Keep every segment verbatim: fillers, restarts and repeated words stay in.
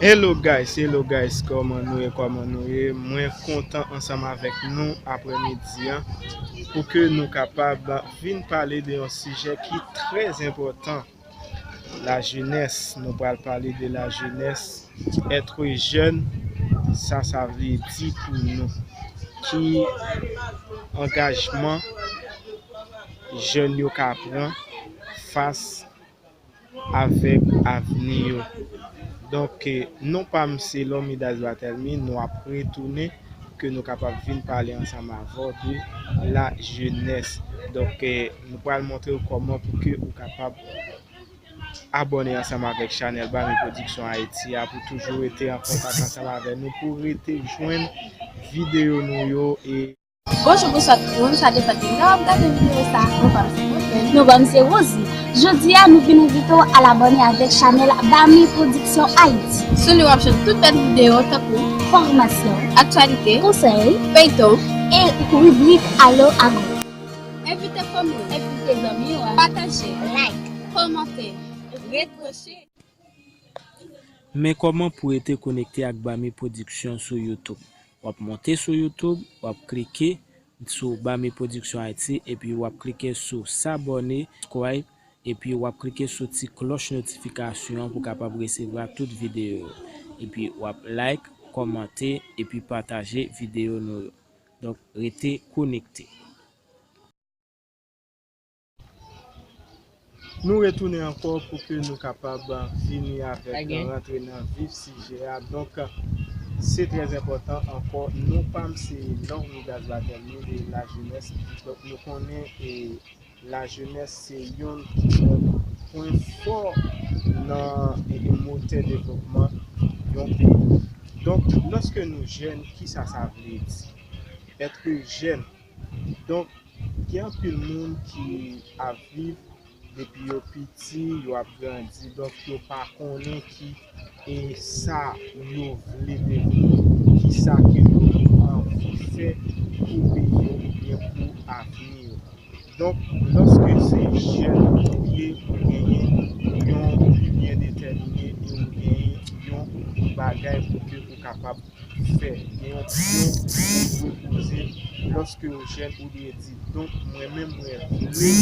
Hello guys, hello guys, kòman nou ye, kòman nou ye? Mwen kontan ansanm avèk nou aprèmidi an pou ke nou kapab vin pale de yon sijè ki trè enpòtan, la jenès. Nou pral pale de la jenès, être jeune, sa sa vle di pou nou. Ki angajman jèn yo ka pran fas avèk avni yo. Donk, eh, non pa m se Lomidas Batelmy, nou ap retounen ke nou kapab vin pale ansanm avè w de la jenès. Donk, eh, nou pral montre w kòman pou ke ou kapab abòne ansanm avèk chanèl Bami Production Haïti a pou toujou rete an kontak ansanm avè nou, pou rete jwenn videyo nou yo e Bonjou, bonswa tout moun, sa depann de lè w ap gade videyo sa a. Non pa m se Roslyn. Non pa m se Rosie. Jodi a, nou vin envite w al abòne avèk chanèl Bami Production Haïti. Sou li w ap jwenn tout lòt videyo tankou fòmasyon, aktyalite, konsèy, feyton, e ribrik Alo Agro. Envite fanmi w, envite zanmi w, pataje, like, kòmante, retwoche. Men kòman pou rete konekte ak Bami Production sou YouTube. W ap monte sou YouTube, w ap klike sou Bami Production Haïti, epi w ap klike sou s'abonner, subscribe, epi w ap klike sou ti klòch notifikasyon an pou kapab resevwa tout videyo yo. Epi w ap like, kòmante, epi pataje videyo nou yo. Donk, rete konekte. Nou retounen ankò pou ke nou kapab vini avèk, rantre nan vif sijè a. Donk, se trè enpòtan ankò. Non pa m se Lomidas Batelmy de la jenès. Donk, nou konnen, e, la jenès se youn ki yon pwen fò nan, e, e, motè devlopman yon peyi. Donk, lòske nou jèn, kisa sa vle di? Être jeune. Donk, gen anpil moun ki ap viv depi yo piti, yo ap grandi, donk yo pa konnen ki e sa yo vle devni, ki sa ke yo anvi fè pou peyi yo oubyen pou avni yo. Donk, lòske se jèn ou ye, ou genyen yon bi byen detèmine e ou genyen yon bagay pou ke ou kapab fè, gen yon pyon ou dwe poze lòske w jèn, ou dwe di, donk, mwen menm, mwen vle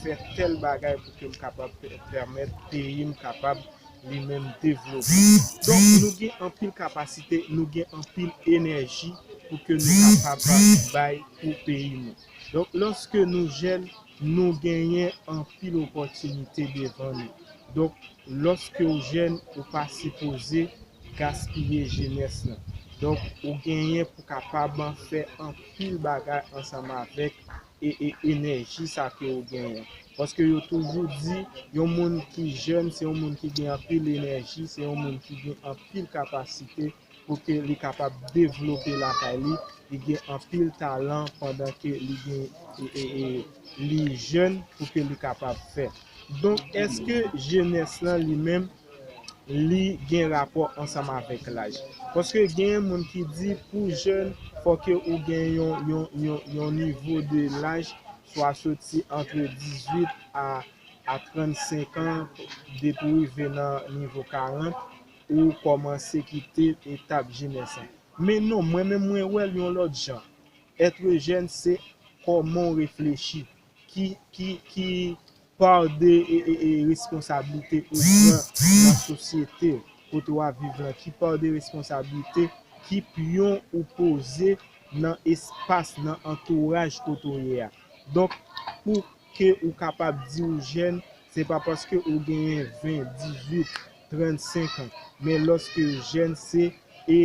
fè tèl bagay pou ke m kapab pè-, pèmèt peyi m kapab li menm devlope. Donk, nou gen anpil kapasite, nou gen anpil enèji pou ke nou kapab bay pou peyi nou. Donk, lòske nou jèn, nou genyen anpil opòtinite devan nou. Donk, lòske w jèn, ou pa sipoze gaspiye jenès lan. Donk, ou genyen pou kapab fè anpil bagay ansanm avèk e, e enèji sa ke w genyen. Paske yo toujou di, yon moun ki jèn, se yon moun ki gen anpil enèji, se yon moun ki gen anpil kapasite pou ke li kapab devlope lakay li, li gen anpil talan pandan ke li gen, e, e, e, li jèn pou ke li kapab fè. Donk, èske jenès lan li menm, li gen rapò ansanm avèk laj? Paske gen moun ki di pou jèn, fò ke ou gen yon, yon, yon, yon nivo de laj, swa soti antre dizuit a, a trannsenk an, depi w rive nan nivo karant, ou kòmanse kite etap jenès lan. Men non, mwen menm mwen wè l yon lòt jan. Être jeune, se kòman w reflechi, ki, ki, ki pa de e, e, e responsablite ou pran nan sosyete kote w ap viv lan, ki pa de responsablite, ki pyon ou poze nan espas, nan antouraj kote w ye a. Donk, pou ke ou kapab di ou jèn, se pa paske ou genyen ven, dizuit, trannsenk an, men lòske w jèn, se e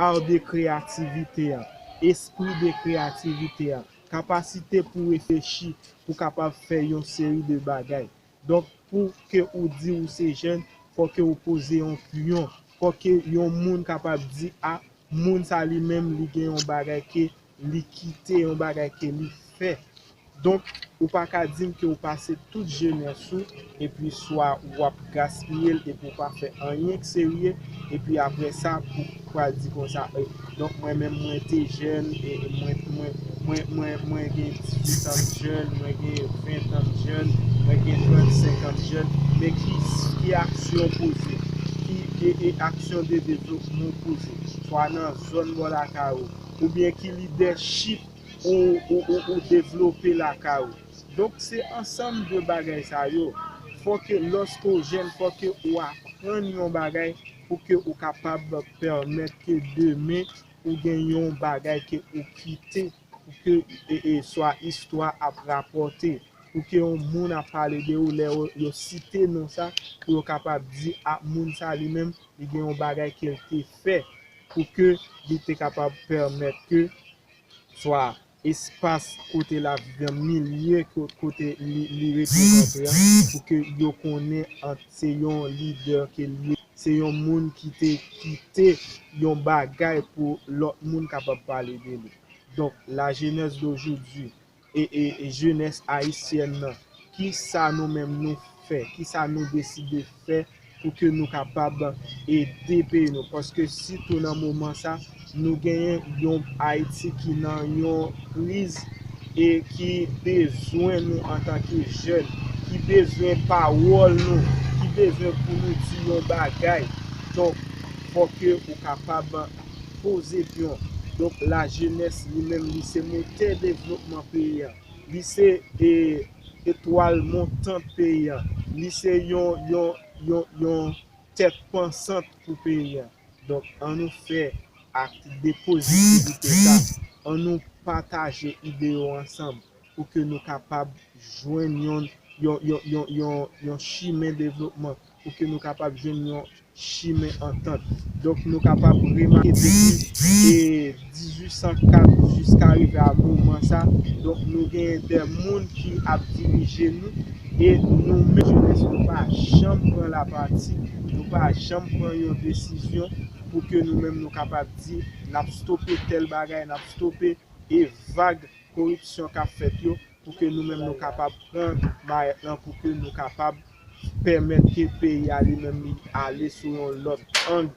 art de kreyativite a, espri de kreyativite a, kapasite pou reflechi, pou kapab fè yon seri de bagay. Donk, pou ke ou di ou se jèn, fò ke ou poze yon pyon, fò ke yon moun kapab di, a, moun sa li menm, li gen yon bagay ke li kite, yon bagay ke li fè. Donk, ou pa ka di m ke w pase tout jenès ou, epi swa w ap gaspiye l, epi w pa fè anyen k serye, epi apre sa, pou pral di konsa, e, donk, mwen menm, mwen te jèn, e, e mwen, mwen, mwen, mwen, mwen gen dizuit an m jèn, mwen gen ven an m jèn, mwen gen trannsenk an m jèn, men ki, ki aksyon poze, ki, e, e aksyon de devlopman ou poze, swa nan zòn bò lakay ou, oubyen ki lidèchip ou, ou, ou, ou devlope lakay ou. Donk, se ansanm de bagay sa yo. Fò ke lòske w jèn, fò ke ou aprann yon bagay pou ke ou kapab pèmèt ke demen ou gen yon bagay ke ou kite, pou ke, e, e, swa istwa ap rapòte, pou ke yon moun ap pale de ou, lè yo, yo site non sa, pou yo kapab di, a, moun sa li menm, li gen yon bagay ke l te fè, pou ke li te kapab pèmèt ke swa espas kote l ap viv, milye ko-, kote li, li reprezante an, pou ke yo konnen an, se yon lidè ke l ye, se yon moun ki te kite yon bagay pou lòt moun kapab pale de li. Donk, la jeunesse d'aujourd'hui, e, e, e jenès ayisyèn nan, ki sa nou menm nou fè, ki sa nou deside fè pou ke nou kapab ede peyi nou. Paske sitou nan moman sa, nou genyen yon Ayiti ki nan yon kriz e ki bezwen nou antanke jèn, ki bezwen pawòl nou, ki bezwen pou nou di yon bagay. Donk, fò ke ou kapab poze pyon. Donk, la jeunesse li menm, li se motè devlopman peyi a. Li se, e, etwal montant peyi a. Li se yon, yon, yon, yon tèt pansant pou peyi a. Donk, ann nou fè ak de pozitivite sa. Ann nou pataje ide yo ansanm pou ke nou kapab jwenn yon, yon, yon, yon, yon, yon chimen devlopman, pou ke nou kapab jwenn yon chimen antant. Donk, nou kapab remake depi, e, dizuit san kat jiska rive a moman sa, donk, nou genyen de moun ki ap dirije nou, e nou menm jenès, nou pa janm pran lapati, nou pa janm pran yon desizyon pou ke nou menm nou kapab di, n ap stope tèl bagay, n ap stope e vag koripsyon k ap fèt yo, pou ke nou menm nou kapab pran mayèt lan, pou ke nou kapab pèmèt ke peyi a li menm li ale sou yon lòt ang,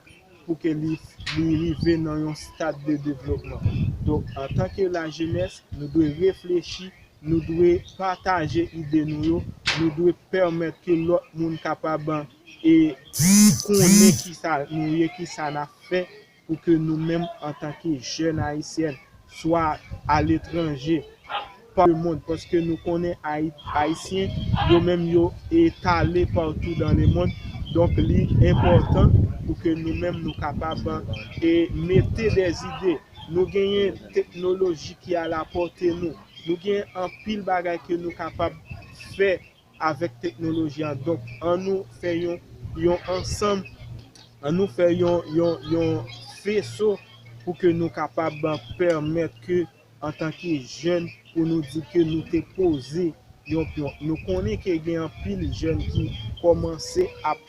pou ke li, li rive nan yon stad de devlopman. Donk, antanke la jeunesse, nou dwe reflechi, nou dwe pataje ide nou yo, nou dwe pèmèt ke lòt moun kapab, e, konnen kisa nou ye, kisa n ap fè, pou ke nou menm antanke jèn ayisyèn, swa aletranje, pa lemonn, paske nou konnen Ayi-, Ayisyen, yo menm yo etale patou dan lemonn. Donk, li enpòtan pou ke nou menm nou kapab, e, mete dèzide. Nou genyen teknoloji ki alapòte nou. Nou genyen anpil bagay ke nou kapab fè avèk teknoloji a. Donk, ann nou fè yon, yon ansanm, ann nou fè yon, yon, yon feso pou ke nou kapab pèmèt ke, antanke jèn, pou nou di ke nou te poze yon pyon. Nou konnen ke gen anpil jèn ki kòmanse ap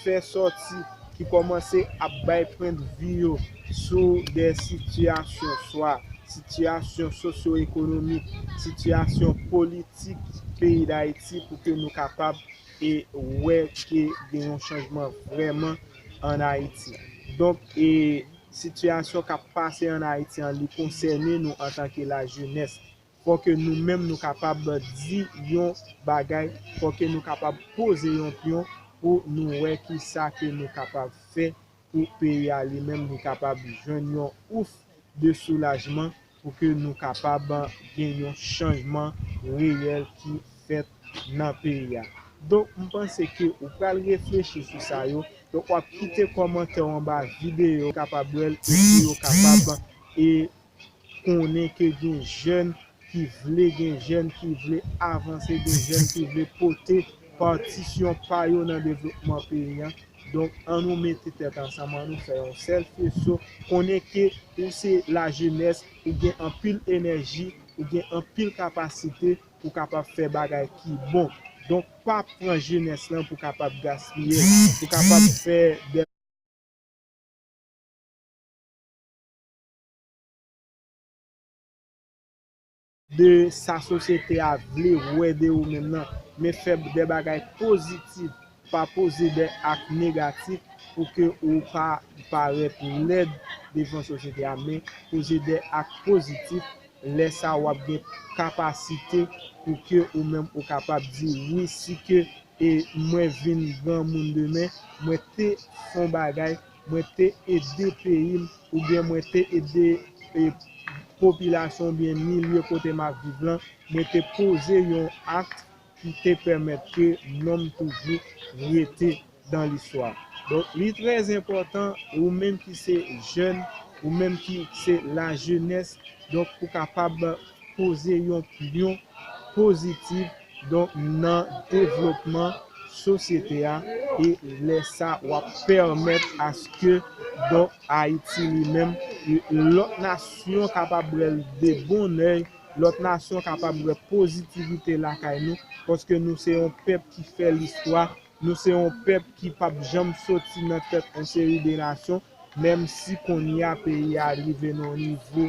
fè sòti, ki kòmanse ap bay pwennvi yo sou de sitiyasyon, swa sitiyasyon sosyo-ekonomik, sitiyasyon politik peyi Dayiti, pou ke nou kapab e wè ke gen yon chanjman vrèman ann Ayiti. Donk, e sitiyasyon k ap pase ann Ayiti an, li konsène nou antanke lajenès. Fò ke nou menm nou kapab di yon bagay, fò ke nou kapab poze yon pyon pou nou wè kisa ke nou kapab fè pou peyi a li menm li kapab jwenn yon ouf de soulajman, pou ke nou kapab gen yon chanjman reyèl ki fèt nan peyi a. Donk, m panse ke ou pral reflechi sou sa yo. Donk, w ap kite kòmantè w anba videyo, kapab wè l, epi yo kapab, e, konnen ke gen jèn ki vle, gen jèn ki vle avanse, gen jèn ki vle pote patisyon pa yo nan devlopman peyi a. Donk, ann nou mete tèt ansanm, ann nou fè yon sèl feso. Konnen ke ou se lajenès, ou gen anpil enèji, ou gen anpil kapasite pou kapab fè bagay ki bon. Donk, pa pran jenès lan pou kapab gaspiye l, pou kapab fè de de sa sosyete a vle wè de ou menm nan, men fè de bagay pozitif, pa poze de ak negatif pou ke ou pa parèt lèd devan sosyete a, men poze de ak pozitif, lè sa w ap gen kapasite pou ke ou menm ou kapab di wi, si ke e mwen vin granmoun demen, mwen te fè yon bagay, mwen te ede peyi m, oubyen mwen te ede e, popilasyon oubyen milye kote m ap viv lan, mwen te poze yon ak ki te pèmèt ke non m toujou rete dan listwa. Donk, li trè enpòtan, ou menm ki se jèn, ou menm ki se lajenès, donk, ou kapab poze yon pyon pozitif, donk, nan devlopman sosyete a, e lè sa, w ap pèmèt aske, donk, Ayiti li menm, lòt nasyon kapab wè l de bon èy, lòt nasyon kapab wè pozitivite lakay nou, paske nou se yon pèp ki fè listwa, nou se yon pèp ki p ap janm soti nan tèt yon seri de nasyon, menm si kounye a peyi a rive nan yon nivo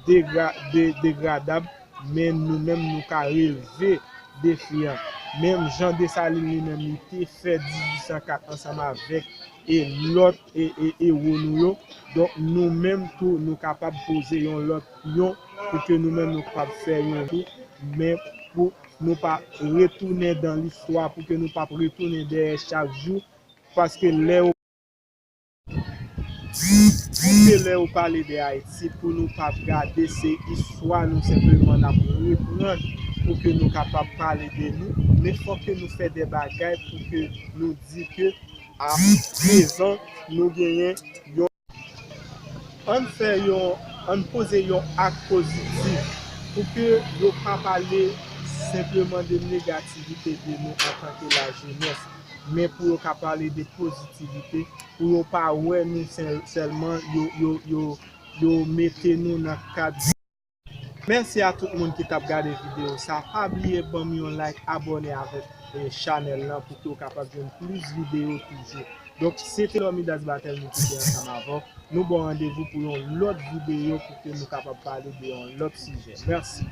degra-, de-, degradab, men nou menm nou ka relve defi a. Menm jan Desalin li menm li te fè dizuit san kat ansanm avèk e lòt e, e, ewo nou yo. Donk, nou menm tou, nou kapab poze yon lòt pyon pou ke nou menm nou kapab fè yon tou, men pou nou pa retounen dan listwa, pou ke nou pa retounen dèyè chak jou, paske lè yo Pou ke lè yo pale de Ayiti, pou nou pa gade se istwa nou senpleman n ap reprann pou ke nou kapab pale de nou, men fòk ke nou fè de bagay pou ke nou di ke aprezan nou genyen yon, ann fè yon, ann poze yon ak pozitif pou ke yo pa pale senpleman de negativite de nou antanke lajenès, men pou yo ka pale de pozitivite, pou yo pa wè nou sèl-, sèlman yo, yo, yo, yo mete nou nan kad. Mèsi a tout moun ki t ap gade videyo sa. Pa bliye ban m yon like, abòne avèk, eh, chanèl lan pou ke w kapab jwenn plis videyo toujou. Donk, se te Lòmidas Batèl nou ki te ansanm avè w. Nou ba w randevou pou yon lòt videyo pou ke nou kapab pale de yon lòt sijè. Mèsi.